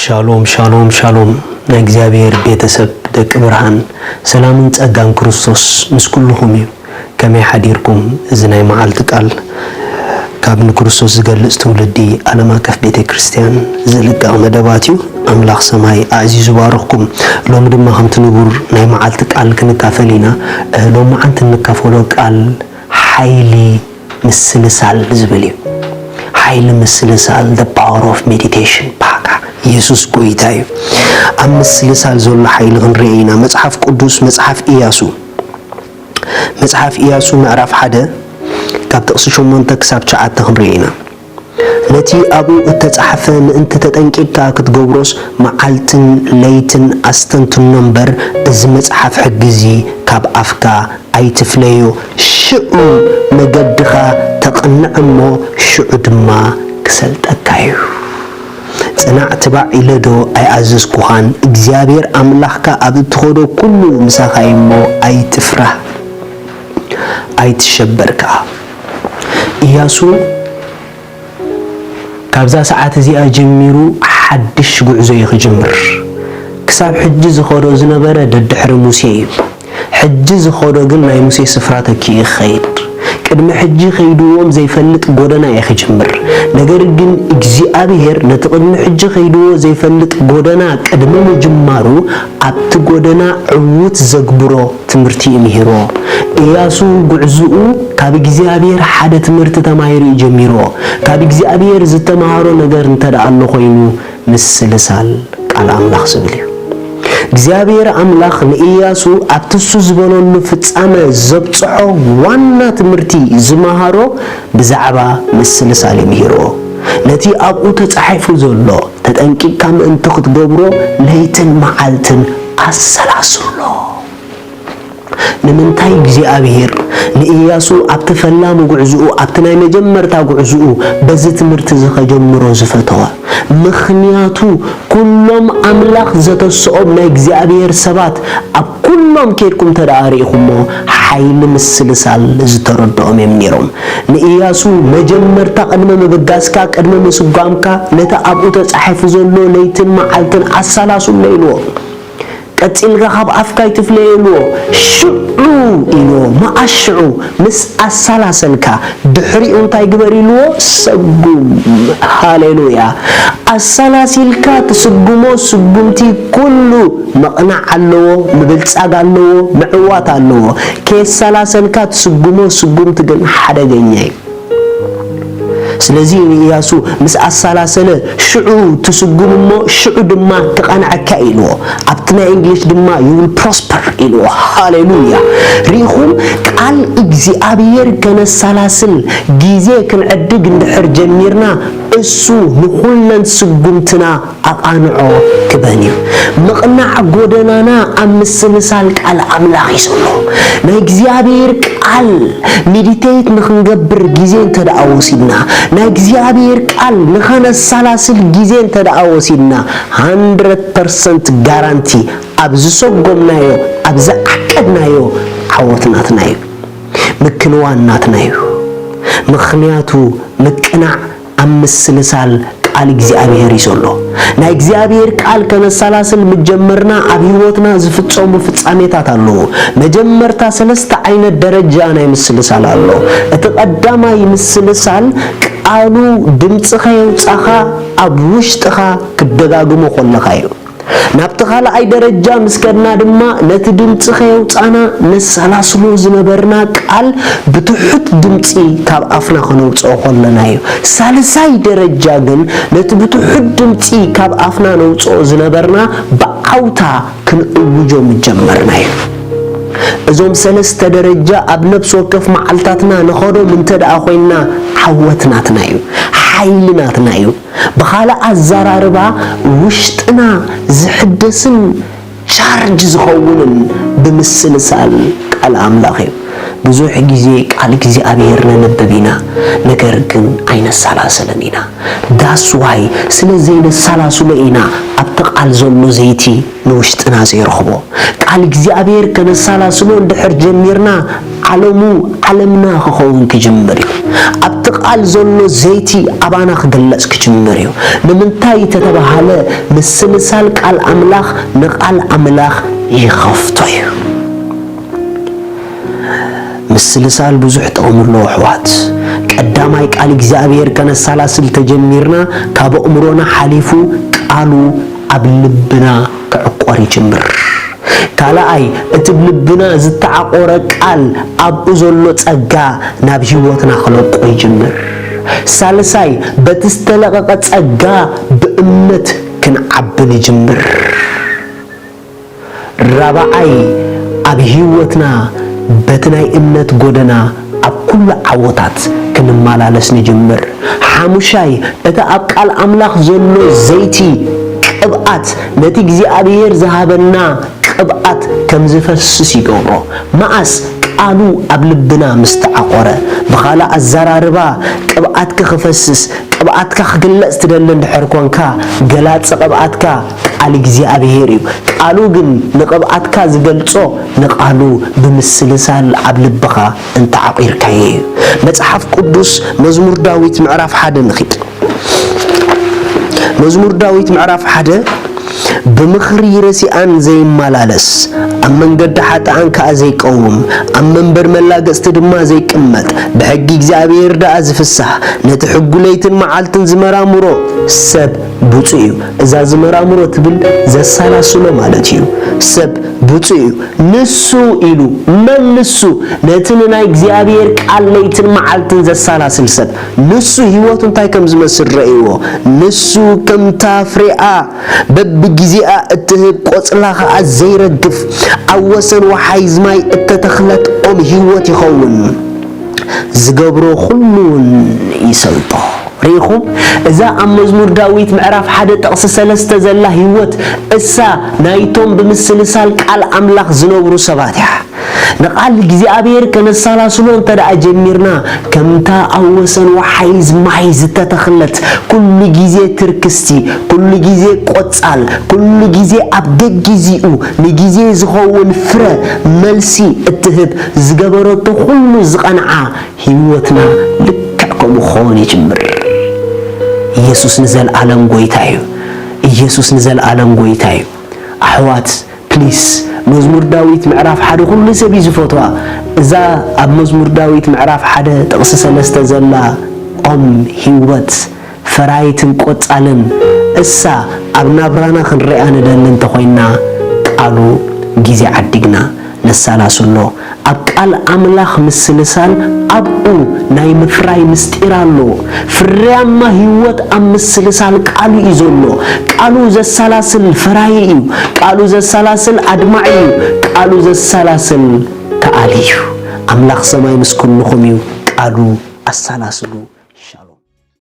ሻሎም ሻሎም ሻሎም ናይ እግዚኣብሔር ቤተሰብ ደቂ ብርሃን ሰላምን ጸጋን ክርስቶስ ምስ ኩልኹም እዩ። ከመይ ሓዲርኩም? እዚ ናይ መዓልቲ ቃል ካብ ንክርስቶስ ዝገልጽ ትውልዲ ዓለም ኣቀፍ ቤተ ክርስቲያን ዝልቀቕ መደባት እዩ። ኣምላኽ ሰማይ ኣዕዚዙ ባርኽኩም። ሎሚ ድማ ከምቲ ንቡር ናይ መዓልቲ ቃል ክንካፈል ኢና። እ፣ ሎሚ ዓንቲ እንካፈሎ ቃል ሓይሊ ምስልሳል ዝብል እዩ። ሓይሊ ምስልሳል፣ the power of meditation። ባካ ኢየሱስ ጎይታ እዩ። ኣብ ምስልሳል ዘሎ ሓይሊ ክንርኢ ኢና። መጽሓፍ ቅዱስ መጽሓፍ ኢያሱ፣ መጽሓፍ ኢያሱ ምዕራፍ ሓደ ካብ ጥቕሲ ሸሞንተ ክሳብ ትሽዓተ ክንርኢ ኢና። ነቲ ኣብኡ እተጻሕፈ ምእንቲ ተጠንቂቕካ ክትገብሮስ መዓልትን ለይትን ኣስተንትኖ እምበር፣ እዚ መጽሓፍ ሕጊ እዚ ካብ ኣፍካ ኣይትፍለዮ። ሽዑ መገድኻ ተቕንዕ እሞ፣ ሽዑ ድማ ክሰልጠካ እዩ። ጽናዕ ትባዕ ኢለ ዶ ኣይኣዘዝኩኻን? እግዚኣብሔር ኣምላኽካ ኣብ እትኸዶ ኩሉ ምሳኻ እዩ እሞ፣ ኣይትፍራህ፣ ኣይትሸበር ከኣ። ኢያሱ ካብዛ ሰዓት እዚኣ ጀሚሩ ሓድሽ ጉዕዞ እዩ ክጅምር። ክሳብ ሕጂ ዝኸዶ ዝነበረ ደድሕሪ ሙሴ እዩ። ሕጂ ዝኸዶ ግን ናይ ሙሴ ስፍራ ተኪኡ ይኸይድ። ቅድሚ ሕጂ ከይድዎም ዘይፈልጥ ጎደና እዩ ክጅምር። ነገር ግን እግዚኣብሔር ነቲ ቅድሚ ሕጂ ከይድዎ ዘይፈልጥ ጎደና ቅድሚ ምጅማሩ ኣብቲ ጎደና ዕዉት ዘግብሮ ትምህርቲ እዩ ምሂርዎ። ኢያሱ ጉዕዝኡ ካብ እግዚኣብሔር ሓደ ትምህርቲ ተማሂሩ እዩ ጀሚርዎ። ካብ እግዚኣብሔር ዝተምሃሮ ነገር እንተ ደኣ ኣሎ ኮይኑ ምስልሳል ቃል ኣምላኽ ዝብል እዩ። እግዚኣብሔር ኣምላኽ ንኢያሱ ኣብቲ እሱ ዝበለሉ ፍጻመ ዘብጽሖ ዋና ትምህርቲ ዝመሃሮ ብዛዕባ ምስልሳል እዩ ምሂርዎ። ነቲ ኣብኡ ተጻሒፉ ዘሎ ተጠንቂቕካ ምእንቲ ክትገብሮ ለይትን መዓልትን ኣሰላስሎ። ንምንታይ እግዚኣብሔር ንኢያሱ ኣብቲ ፈላሚ ጉዕዝኡ፣ ኣብቲ ናይ መጀመርታ ጉዕዝኡ በዚ ትምህርቲ እዚ ከጀምሮ ዝፈተወ? ምኽንያቱ ኩሎም ኣምላኽ ዘተስኦም ናይ እግዚኣብሔር ሰባት ኣብ ኩሎም ኬድኩም እንተ ደኣ ርኢኹሞ ሓይሊ ምስልሳል ዝተረድኦም እዮም ነይሮም። ንኢያሱ መጀመርታ ቅድሚ ምብጋስካ፣ ቅድሚ ምስጓምካ፣ ነቲ ኣብኡ ተጻሒፉ ዘሎ ለይትን መዓልትን ኣሰላስሎ ኢልዎ። ቀጺልካ ካብ ኣፍካ ኣይትፍለዮ ኢልዎ። ሽዑ ኢልዎ፣ መኣስ ሽዑ ምስ ኣሰላሰልካ፣ ድሕሪኡ እንታይ ግበር ኢልዎ? ሰጉም። ሃሌሉያ። ኣሰላሲልካ ትስጉሞ ስጉምቲ ኩሉ ምቕናዕ ኣለዎ፣ ምብልጻግ ኣለዎ፣ ምዕዋት ኣለዎ። ከየሰላሰልካ ትስጉሞ ስጉምቲ ግን ሓደገኛ እዩ። ስለዚ ንኢያሱ ምስ ኣሰላሰለ ሽዑ ትስጉም እሞ ሽዑ ድማ ክቐንዐካ ኢልዎ። ኣብቲ ናይ እንግሊሽ ድማ you will prosper ኢልዎ። ሃሌሉያ። ርኢኹም፣ ቃል እግዚኣብሔር ከነሰላስል ግዜ ክንዕድግ እንድሕር ጀሚርና እሱ ንኹለን ስጉምትና ኣቓንዖ ክበን እዩ። ምቕናዕ ጎደናና ኣብ ምስልሳል ቃል ኣምላኽ እዩ ዘሎ። ናይ እግዚኣብሔር ቃል ሚዲቴት ንኽንገብር ግዜ እንተ ደኣ ወሲድና፣ ናይ እግዚኣብሔር ቃል ንኸነሰላስል ግዜ እንተ ደኣ ወሲድና፣ ሃንድረድ ፐርሰንት ጋራንቲ ኣብ ዝሰጎምናዮ፣ ኣብ ዝዓቀድናዮ ዓወት ናትና እዩ። ምክንዋን ናትና እዩ። ምኽንያቱ ምቅናዕ ኣብ ምስልሳል ቃል እግዚኣብሔር እዩ ዘሎ። ናይ እግዚኣብሔር ቃል ከነሰላስል ምጀመርና ኣብ ህይወትና ዝፍጸሙ ፍጻሜታት ኣለዉ። መጀመርታ ሰለስተ ዓይነት ደረጃ ናይ ምስልሳል ኣሎ። እቲ ቀዳማይ ምስልሳል ቃሉ ድምጽኻ የውጻኻ ኣብ ውሽጥኻ ክደጋግሞ ከለኻ እዩ። ናብቲ ካልኣይ ደረጃ ምስ ከድና ድማ ነቲ ድምጺ ከየውጻና ነሰላስሎ ዝነበርና ቃል ብትሑት ድምጺ ካብ ኣፍና ከነውጽኦ ከለና እዩ። ሳልሳይ ደረጃ ግን ነቲ ብትሑት ድምጺ ካብ ኣፍና ነውጽኦ ዝነበርና ብዓውታ ክንእውጆ ምጀመርና እዩ። እዞም ሰለስተ ደረጃ ኣብ ነፍሲ ወከፍ መዓልታትና ንኸዶም እንተ ደኣ ኮይንና ዓወት ናትና እዩ፣ ሓይሊ ናትና እዩ። ብኻልእ ኣዘራርባ ውሽጥና ዝሕደስን ቻርጅ ዝኸውንን ብምስልሳል ቃል ኣምላኽ እዩ። ብዙሕ ግዜ ቃል እግዚኣብሔር ነንብብ ኢና፣ ነገር ግን ኣይነሰላስልን ኢና። That's why ስለ ዘይነሰላስሎ ኢና ኣብቲ ቃል ዘሎ ዘይቲ ንውሽጥና ዘይረኽቦ። ቃል እግዚኣብሔር ከነሰላስሎ እንድሕር ጀሚርና ዓለሙ ዓለምና ክኸውን ክጅምር እዩ። ኣብቲ ቃል ዘሎ ዘይቲ ኣባና ክግለጽ ክጅምር እዩ። ንምንታይ ተተባሃለ ምስልሳል ቃል ኣምላኽ ንቃል ኣምላኽ ይኸፍቶ እዩ። ምስልሳል ብዙሕ ጥቕሚ ኣለዎ ኣሕዋት። ቀዳማይ ቃል እግዚኣብሔር ከነሰላስል ተጀሚርና ካብ ኣእምሮና ሓሊፉ ቃሉ ኣብ ልብና ክዕቆር ይጅምር። ካልኣይ እቲ ብልብና ዝተዓቆረ ቃል ኣብኡ ዘሎ ጸጋ ናብ ህይወትና ክለቆ ይጅምር። ሳልሳይ በቲ ዝተለቐቐ ጸጋ ብእምነት ክንዓቢ ንጅምር። ራብዓይ ኣብ ህይወትና በቲ ናይ እምነት ጎደና ኣብ ኩሉ ዓወታት ክንመላለስ ንጅምር። ሓሙሻይ እቲ ኣብ ቃል ኣምላኽ ዘሎ ዘይቲ ቅብኣት ነቲ እግዚኣብሔር ዝሃበና ቅብኣት ከም ዝፈስስ ይገብሮ። መኣስ ቃሉ ኣብ ልብና ምስ ተዓቆረ። ብኻልእ ኣዘራርባ ቅብኣትካ ክፈስስ ቅብኣትካ ክግለጽ ትደሊ እንድሕር ኮንካ ገላጺ ቅብኣትካ ቃል እግዚኣብሔር እዩ። ቃሉ ግን ንቅብኣትካ ዝገልጾ ንቃሉ ብምስልሳል ኣብ ልብኻ እንተዓቂርካዮ እዩ። መጽሓፍ ቅዱስ መዝሙር ዳዊት ምዕራፍ ሓደ ንኺድ። መዝሙር ዳዊት ምዕራፍ ሓደ ብምኽሪ ረሲኣን ዘይመላለስ ኣብ መንገዲ ሓጥኣን ከኣ ዘይቀውም ኣብ መንበር መላገጽቲ ድማ ዘይቅመጥ ብሕጊ እግዚኣብሔር ደኣ ዝፍሳህ ነቲ ሕጉ ለይትን መዓልትን ዝመራምሮ ሰብ ብፁዕ እዩ። እዛ ዝመራምሮ ትብል ዘሰላስሎ ማለት እዩ። ሰብ ብፁዕ እዩ። ንሱ ኢሉ መን ንሱ ነቲ ንናይ እግዚኣብሔር ቃል ለይትን መዓልትን ዘሰላስል ሰብ ንሱ ህይወቱ እንታይ ከም ዝመስል ረእይዎ። ንሱ ከምታ ፍሬኣ በብግዜኣ እትህብ ቆጽላ ኸኣ ዘይረግፍ ኣብ ወሰን ወሓይዝ ማይ እተተኽለት ኦም ህይወት ይኸውን። ዝገብሮ ኩሉ እውን ይሰልጦ። ርኢኹም እዛ ኣብ መዝሙር ዳዊት ምዕራፍ ሓደ ጥቕሲ ሰለስተ ዘላ ህይወት እሳ ናይቶም ብምስልሳል ቃል ኣምላኽ ዝነብሩ ሰባት እያ። ንቓል እግዚኣብሔር ከነሰላስሎ እንተ ደኣ ጀሚርና ከምታ ኣብ ወሰን ወሓይዝ ማይ ዝተተኽለት ኩሉ ግዜ ትርክስቲ ኩሉ ግዜ ቆጻል ኩሉ ግዜ ኣብ ገጊዚኡ ንግዜ ዝኸውን ፍረ መልሲ እትህብ ዝገበረቶ ኩሉ ዝቐንዓ ህይወትና ልክዕ ከምኡ ክኸውን ይጅምር። ኢየሱስ ንዘልኣለም ጎይታ እዩ። ኢየሱስ ንዘልኣለም ጎይታ እዩ። ኣሕዋት ፕሊስ መዝሙር ዳዊት ምዕራፍ ሓደ ኩሉ ሰብ እዩ ዝፈትዋ። እዛ ኣብ መዝሙር ዳዊት ምዕራፍ ሓደ ጥቕሲ ሰለስተ ዘላ ኦም ህይወት ፈራይትን ቆጻልን እሳ ኣብ ናብራና ክንሪኣ ንደሊ እንተኾይንና ቃሉ ግዜ ዓዲግና ነሰላስሎ። ኣብ ቃል ኣምላኽ ምስልሳል ኣብኡ ናይ ምፍራይ ምስጢር ኣሎ። ፍርያማ ህይወት ኣብ ምስልሳል ቃሉ እዩ ዘሎ። ቃሉ ዘሰላስል ፈራዪ እዩ። ቃሉ ዘሰላስል ኣድማዒ እዩ። ቃሉ ዘሰላስል ከኣሊ እዩ። ኣምላኽ ሰማይ ምስ ኩልኹም እዩ። ቃሉ ኣሰላስሉ።